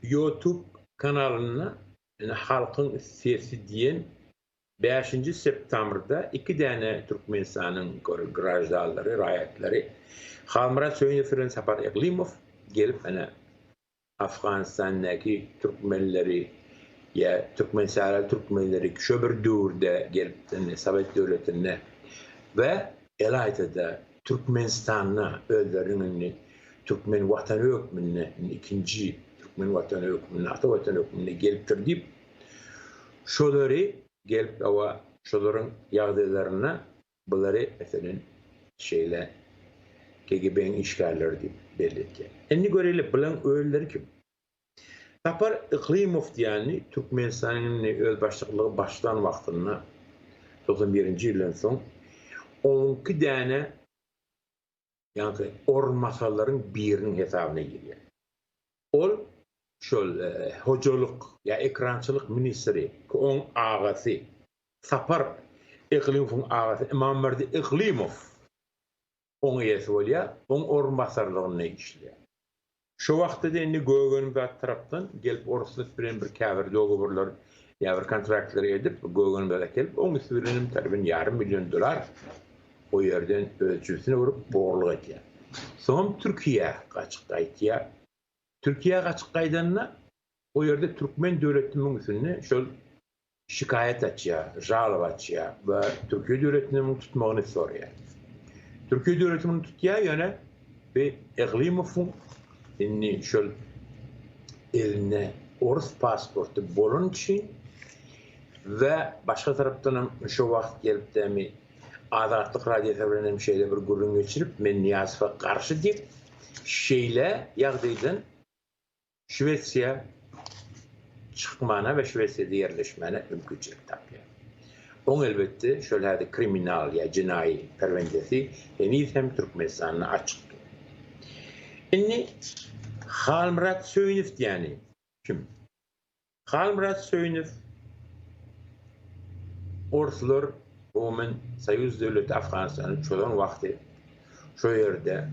Youtube kanalynda ine Halkyň sesi diýen bäşinji septambrda iki däne Türkmenistanyň graždanlary, raýatlary Halmyrat Söýünow bilen Sapar Yglymow gelip ine Afganistandaky türkmenleri ýa türkmensähraly türkmenleri şo bir döwürde gelip sowet döwletinde we elaýta-da Türkmenistanda özleriniň indi türkmen watany hökmünde indi ikinji türkmen watany hökmünde ata watany hökmünde gelipdir diýip şolary gelip hawa şolaryň ýagdaýlaryna Bulary meselem şeýle KGB-niň işgärleri diýip belli etýär. Indi göreli bulaň özleri kim? Sapar Yklymow diýýäni Türkmenistanyň indi özbaşdaklygy başlan wagtynda 91-nji ýyldan soň onki däne ýaňky orunbasarlaryň biriniň hesabyna girýär. Ol şol hojalyk ýa ekrançylyk ministri, oň agasy Sapar Yklymowyň agasy Ymamberdi Yklymow oň eýesi bolýar, oň orunbasarlygynda işleýär. Şo wagtda-da indi Gögenbat tarapdan gelip oruslar bilen bir käbir dogoworlar ýa bir kontraktlar edip Gögenbada gelip oň üsti bilen hem tarybyn ýarym million dollar o ýerden öz jübüsine urup ogurlyk edýär. Soňam Türkiýä gaçyp gaýtýar. Türkiýä gaçyp gaýdanda o ýerde türkmen döwletiniň üstünde şol şikaýat açýar, žaloba açýar we Türkiýe döwletine muny tutmagyny soraýar. Türkiýe döwleti muny tutýar, ýöne bi Eglymowyň indi şol elinde orus pasporty bolany üçin we başga tarapdan hem şo wagt gelip dämi Azatlyk radiosy bilen hem şeýle bir gürrüň geçirip, men Nyýazowa garşy diýip, şeýle ýagdaýdan Şwesiýa çykmana we Şwesiýada ýerleşmäne mümkinçilik tapýar. Oň elbetde şol häzir kriminal ýa jenaýy perwendesi heniz hem Türkmenistanda açyk dur. Indi Halmyrat Söýünow diýýäni kim? Halmyrat Söýünow Orslar umuman Soýuz döwleti Afganystana çozan wagty şo ýerde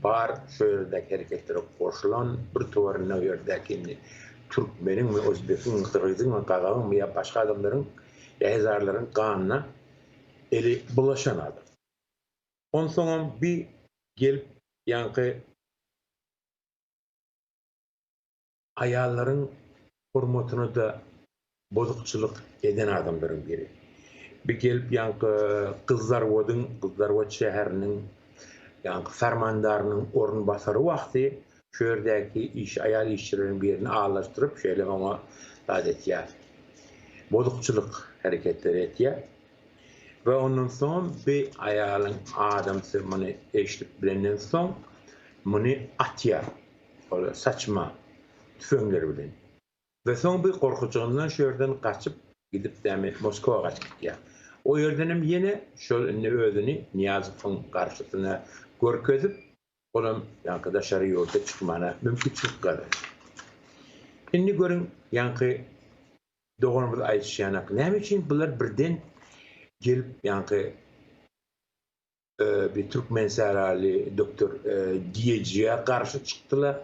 bar şo ýerdäki hereketlere goşulan bir towaryna o ýerdäki indi türkmeniňmi özbekiňmi gyrgyzyňmy gazagyňmy ýa başga adamlaryň ýa hezarlaryň ganyna eli bulaşan adam. Onsoňam bi gelip ýaňky Aýallaryň hormatyna-da bozukçylyk eden adamlaryň biri. Bir gelip ýaňky Gyzlarwadyň, Gyzlarwat şäheriniň ýaňky fermandarynyň orunbasary wagty şu ýerdäki iş, aýal işçileriň birini aldaşdyryp, şeýle oňa zat etýär. Bozukçylyk hereketleri etýär. We ondan soňam bir aýalyň adamsy muny eşidip bilenden soň, muny atýar. Ol saçma tüfeňler bilen. We soň bir gorkujygyndan şu ýerden gaçyp gidip dämi Moskwa gaçyp gitýär. O ýerdenem ýene şol indi özüni Nyýazowyň garşysyna görkezip, olam ýaňky daşary ýurda çykmana mümkinçilik gazanýar. Indi görüň ýaňky doganymyz aýdyşy ýanak näme üçin bular birden gelip ýaňky bir türkmensähraly doktor diýejiä garşy çykdylar.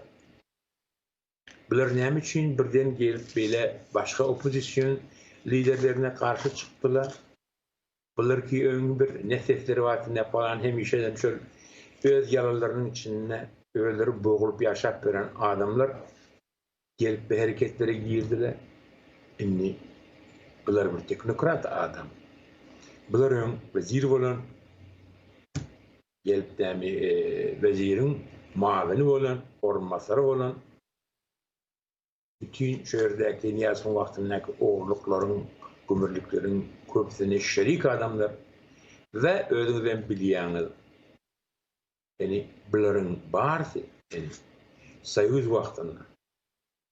Bular näme üçin birden gelip beýle başga oppozision liderlerine garşy çykdylar? Bular ki öň bir ne sesleri bardy ne falan hemişeden şol öz ýalanlarynyň içinde özleri bogulup ýaşap ýören adamlar Gelip bu hereketlere girdiler. Indi bular bir teknokrat adam. Bular öň wezir bolan, gelip dämi weziriň mawini bolan, orunbasary bolan, bütin şu ýerdäki Nyýazowyň wagtyndaky ogurlyklaryň, gümürlikleriň köpüsine şerik adamlar we özüňizem bilýäňiz, Ýani bularyň barysy ýani soýuz wagtynda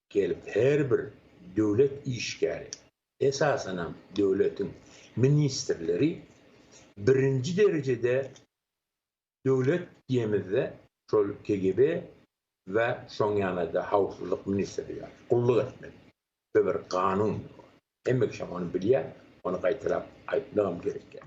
gelip her bir döwlet işgäri esasanam döwletiň ministrleri birinji derejede döwlet diýemizde şol KGB we şoň ýanada howsuzlyk ministrligi gulluk etmeli. Bu bir kanun. Hemme kişi ony bilýär, ony gaýtalap aýtmagam gerek däl.